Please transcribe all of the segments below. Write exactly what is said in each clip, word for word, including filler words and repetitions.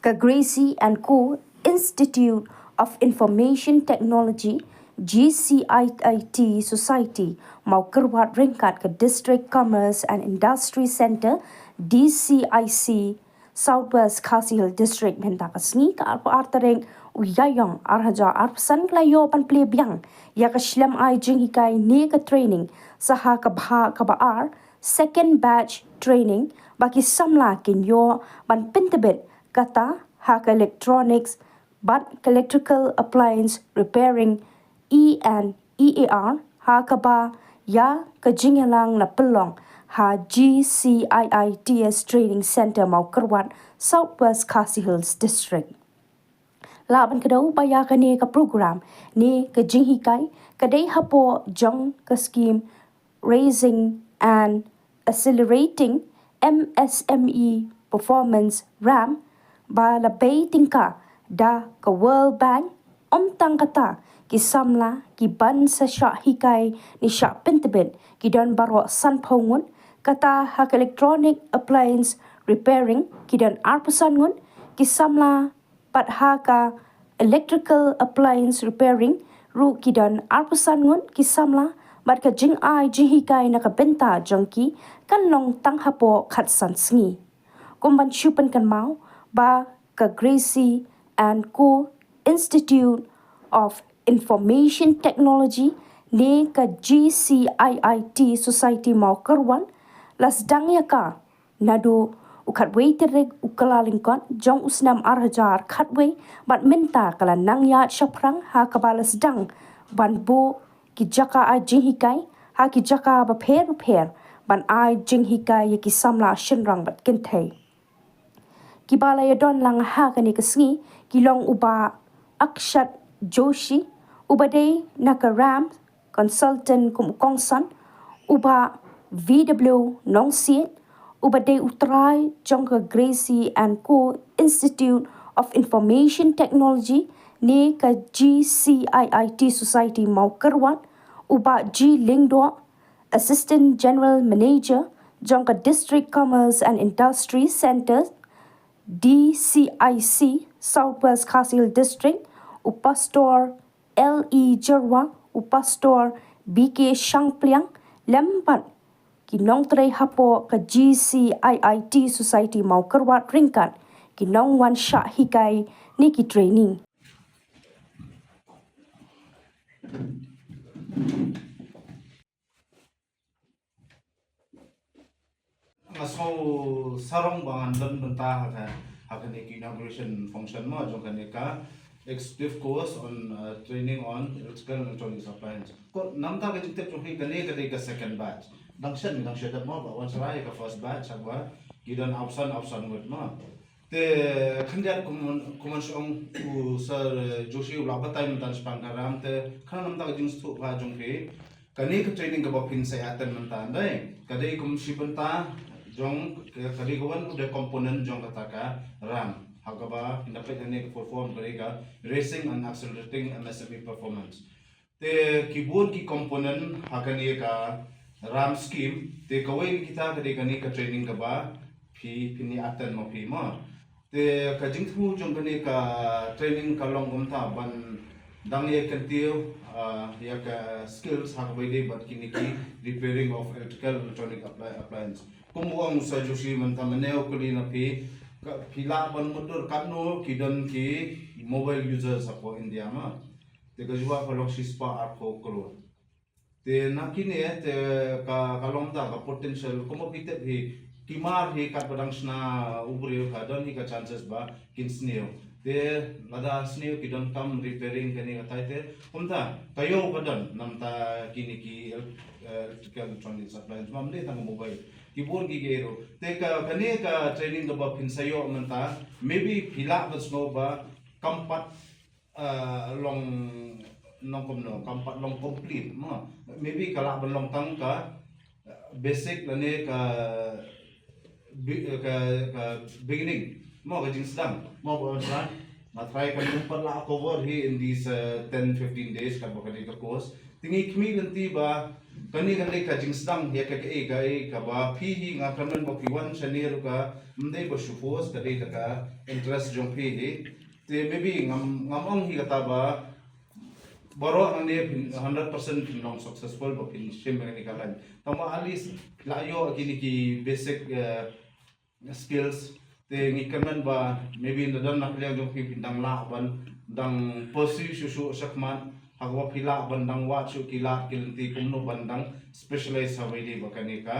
Ka Gracie and Co Institute of Information Technology, G C I I T Society, Mawkyrwat ryngkat ka District Commerce and Industry Centre, D C I C, South West Khasi Hills District, mynta ka sngi ka arphew ar tarik u Ïaïong ar hajar arphew san ka la ïoh ban plie biang ïa ka shlem ai jinghikai ne ka training sa ha ka bhah kaba ar, second batch training, ba ki samla kin ïoh ban pyntbit kata ha ka electronics bad ka electrical appliance repairing, E and E A R, ha kaba ïa ka jingïalang la pynlong ha G C I I T S Training Centre, Mawkyrwat, South West Khasi Hills District. Lah ban kdew ba ïa kane ka program ne ka jinghikai ka dei hapoh jong ka scheme Raising and Accelerating M S M E Performance, RAM, ba la bei tyngka da ka World Bank. Ym tang kata, ki samla kiban sa shah hikai ne shah pyntbit ki don baroh sanphew ngut, kata ha ka electronic appliance repairing ki don arphew san ngut, ki samla pat ha ka electrical appliance repairing ruh ki don arphew san ngut ki samla, bad ka jingai jinghikai na ka bynta jong ki kan long tang hapoh khatsan sngi. Kum ban shu pynkynmaw ba ka Gracie and Co Institute of Information Technology ne ka G C I I T Society Mawkyrwat la sdang ïa ka naduh u khatwei tarik u Kyllalyngkot jong u snem ar hajar khatwei, bad mynta ka la nang ïaid shaphrang ha kaba la sdang ban buh ki jaka ai jinghikai ha ki jaka bapher bapher ban ai jinghikai ïa ki samla shynrang bad kynthei. Kiba la ïadon lang ha kane ka sngi ki long u Bah Akshat Joshi, uba dei na ka RAM Consultant kum u kongsan, u Bah V W Nongsiej, uba dei u trai jong ka Gracie and Co Institute of Information Technology ne ka G C I I T Society Mawkyrwat, u Bah G Lyngdoh, Assistant General Manager jong ka District Commerce and Industry Centre, D C I C, South West Khasi Hills District, u Pastor L E Jyrwa, u Pastor B K Shangpliang, lem bad ki nongtrei hapoh ka G C I I T Society Mawkyrwat ryngkat ki nongwan shah hikai ne ki training. Nga sngew sarong ba ngan don bynta ha ka, ha kane ka inauguration function mo jong kane ka executive course on, uh, training on electrical and electronics appliance. Ko namta ka jingtip jong phi, kane ka dei ka second batch. Dang shen, dang shen mo ba wan srai ka first batch, ha ba ki don arphew san, arphew san ngut mo. Te khyndiat kum, kum ban shu ong u Sir Joshi u la batai mynta shaphang ka RAM, te khnang namta ka jingsngewthuh ba jong phi. Kane ka training kaba phin sa ïa attend mynta, dei ka dei kum shi bynta jong ka, ka dei ka wan u dei component jong kata ka RAM, ha kaba phin da peit kane ka full form ka dei ka Raising and Accelerating M S M E Performance. Te ki bun ki component ha kane ka RAM scheme, te kawei na kita ka dei kane ka training kaba phi, phin ïa attend ma phi mo. Te ka jingthmu jong kane ka training ka long kumta ban dang ïa kyntiew, ah, ïa ka skills ha kaba ïadei bad kine ki repairing of electrical electronic appli-, appliance. Kum u ong u Sir Joshi mynta mynne u kylli na phi, ka, phi lah ban mutdur katno ki don ki mobile users hapoh India mo. Te ka jubab ka long shispah arphew klur. Te na kine te ka, ka long da ka potential, kumba phi tip hi, ki mar hi katba dang shna u briew ka don hi ka chances ba kin sniew. Te lada sniew ki donkam repairing kane katai te kumta taïew ka don namta kine ki el-, eh, electrical electronics appliance, ma ym dei tang mobile, ki bun ki ki ruh. Te ka, kane ka training kaba phin sa ïoh mynta, maybe phi lah ban sngew ba kam pat, uh, long nongkum no, kam pat long complete mo. Maybe ka lah ban long tang ka, uh, basic lane ka bi-, uh, ka, ka beginning mo, ka jingsdang mo, ba nga try, nga try kan ym pat lah cover hi in these, uh, ten fifteen days katba ka dei ka course. Te ngi khmih lynti ba kane ka dei ka jingsdang ïa ka, ka, ka, kaba phi hi nga kyrmen ba phi wan shane ruh ka ym dei ba shu force, ka dei da ka interest jong phi hi. Te maybe ngam, ngam ong hi kata ba baroh nangne phin hundred percent phin long successful ba phin shim ïa kane ka line. Tangba at least la ïoh kine ki basic, eh, skills. Te ngi kyrmen ba maybe na don na ka liang jong phi phin dang lah ban dang pursue shuh shuh shakhmat, ha kaba phi lah ban dang wad shuh ki lad ki lynti kumno ban dang specialize ha ba ïadei bad kane ka,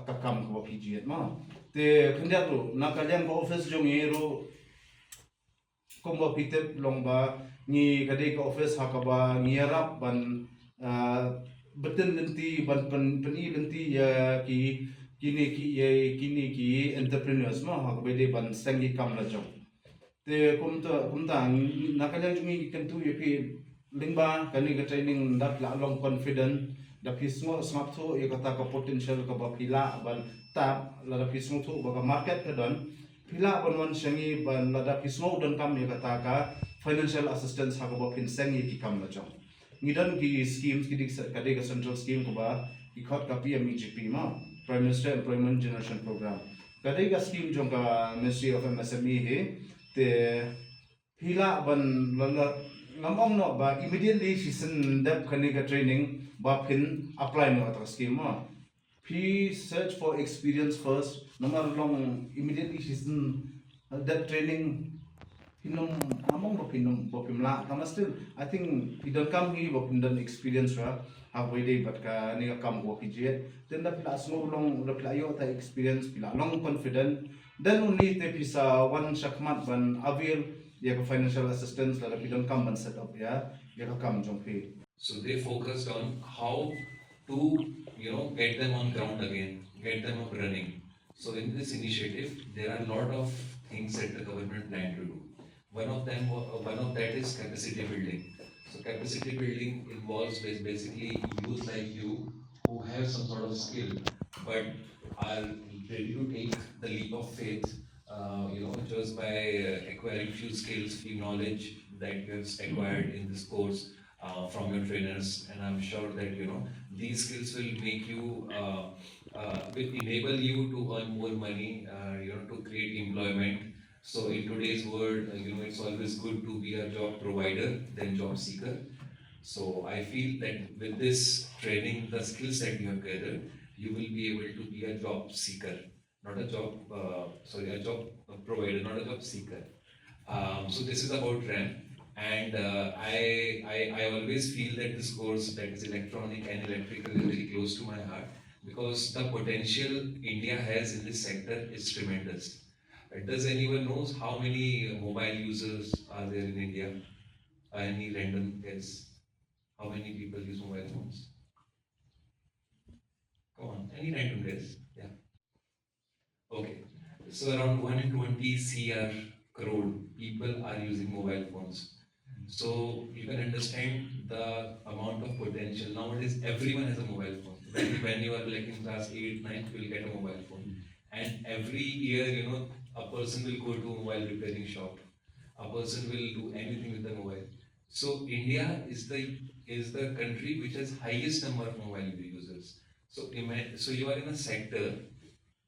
ka kam kaba phi jied mo. Te khyndiat ruh na ka liang ka office jong ngi ruh kumba phi tip long ba ngi ka dei ka office ha kaba ngi ïarap ban, ah, btin lynti, ban pyn, pyni lynti ïa ki, kine ki, ïa kine ki entrepreneurs mo, ha kaba dei ban seng ki kam la jong. Te kumta, kumta na ka liang jong ngi ngi kyntu ïa phi lyngba kane ka training, da phi lah long confident, da phi sngew sngap thuh ïa kata ka potential kaba phi lah ban tap, lada phi sngewthuh ba ka market ka don, phi lah ban wan sha ngi ban, lada phi sngew donkam ïa kata ka financial assistance ha kaba phin seng ïa ki kam la jong. Ngi don ki schemes, ki dei ka, ka dei ka central scheme kaba ki khot ka P M E G P mo, Prime Minister Employment Generation Program. Ka dei ka scheme jong ka Ministry of M S M E hi. Te phi lah ban, la, la, ngam ong noh ba immediately shisien dep kane ka training ba phin apply noh ïa kata ka scheme mo. Phi search for experience first. Namar long immediately shisien, uh, dep training, phin ym, ngam ong ba phin ym, ba phim lah. Tangba still, I think phi donkam hi ba phin don experience ruh ha kaba ïadei bad kane ka kam kaba phi jied. Te da phi lah sngew long, da phi lah ïoh ta experience, phi lah long confident, then only te phi sa wan shakhmat ban avail ïa ka financial assistance lada phi donkam ban set up ïa, ïa ka kam jong phi. So they focused on how to, you know, get them on ground again, get them up running. So in this initiative, there are a lot of things that the government plan to do. One of them, wa-, one of that is capacity building. So capacity building involves bas-, basically youth like you who have some sort of skill but are ready to take the leap of faith, uh, you know, just by, uh, acquiring few skills, few knowledge that you have acquired in this course, uh, from your trainers. And I'm sure that, you know, these skills will make you, uh, uh, will enable you to earn more money, uh, you know, to create employment. So in today's world, uh, you know, it's always good to be a job provider than job seeker. So I feel that with this training, the skills that you have gathered, you will be able to be a job seeker, not a job, uh, sorry, a job provider, not a job seeker. Um, so this is about RAM, and, uh, I, I, I always feel that this course, that is electronic and electrical, is very close to my heart, because the potential India has in this sector is tremendous. Uh, does anyone knows how many mobile users are there in India? Uh, any random guess? How many people use mobile phones? Come on, any random guess? Yeah. Okay. So around one twenty C R crore people are using mobile phones. So you can understand the amount of potential. Nowadays, everyone has a mobile phone. When, when you are, like, in class eight, ninth, you will get a mobile phone. And every year, you know, a person will go to a mobile repairing shop. A person will do anything with the mobile. So India is the, is the country which has highest number of mobile users. So ima-, so you are in a sector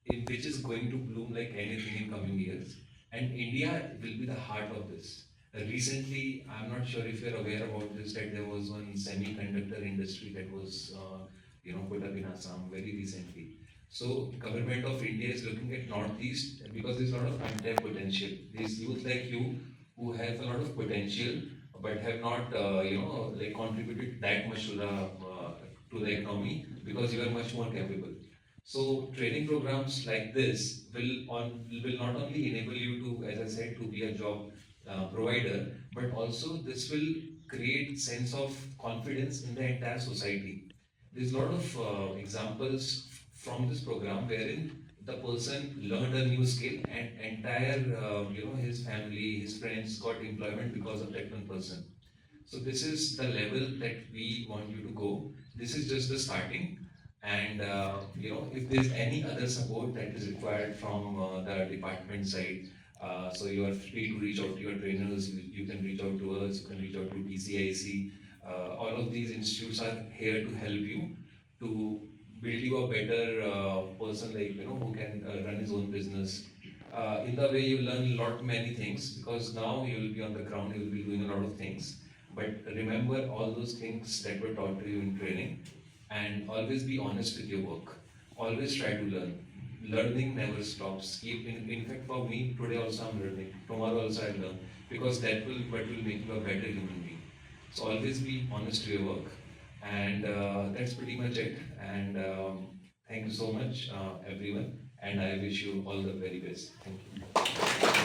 in which is going to bloom like anything in coming years, and India will be the heart of this. Uh, recently, I'm not sure if you're aware about this, that there was one semiconductor industry that was, uh, you know, put up in Assam very recently. So government of India is looking at Northeast because there's a lot of untapped potential. These youth like you who have a lot of potential but have not, uh, you know, like, contributed that much to the, uh, to the economy because you are much more capable. So training programs like this will on, will not only enable you to, as I said, to be a job, uh, provider, but also this will create sense of confidence in the entire society. There's a lot of, uh, examples from this program wherein the person learned a new skill and entire, uh, you know, his family, his friends got employment because of that one person. So this is the level that we want you to go. This is just the starting. And, uh, you know, if there's any other support that is required from, uh, the department side, uh, so you are free to reach out to your trainers. You, you can reach out to us. You can reach out to T C I C. Uh, all of these institutes are here to help you, to build you a better uh, person, like, you know, who can uh, run his own business. Uh, in the way, you learn a lot, many things, because now you will be on the ground, you will be doing a lot of things. But remember all those things that were taught to you in training, and always be honest with your work. Always try to learn. Learning never stops. Keep in, in fact, for me, today also I'm learning. Tomorrow also I'll learn, because that will, what will make you a better human being. So always be honest to your work. And uh, that's pretty much it. And um, thank you so much, uh, everyone. And I wish you all the very best. Thank you.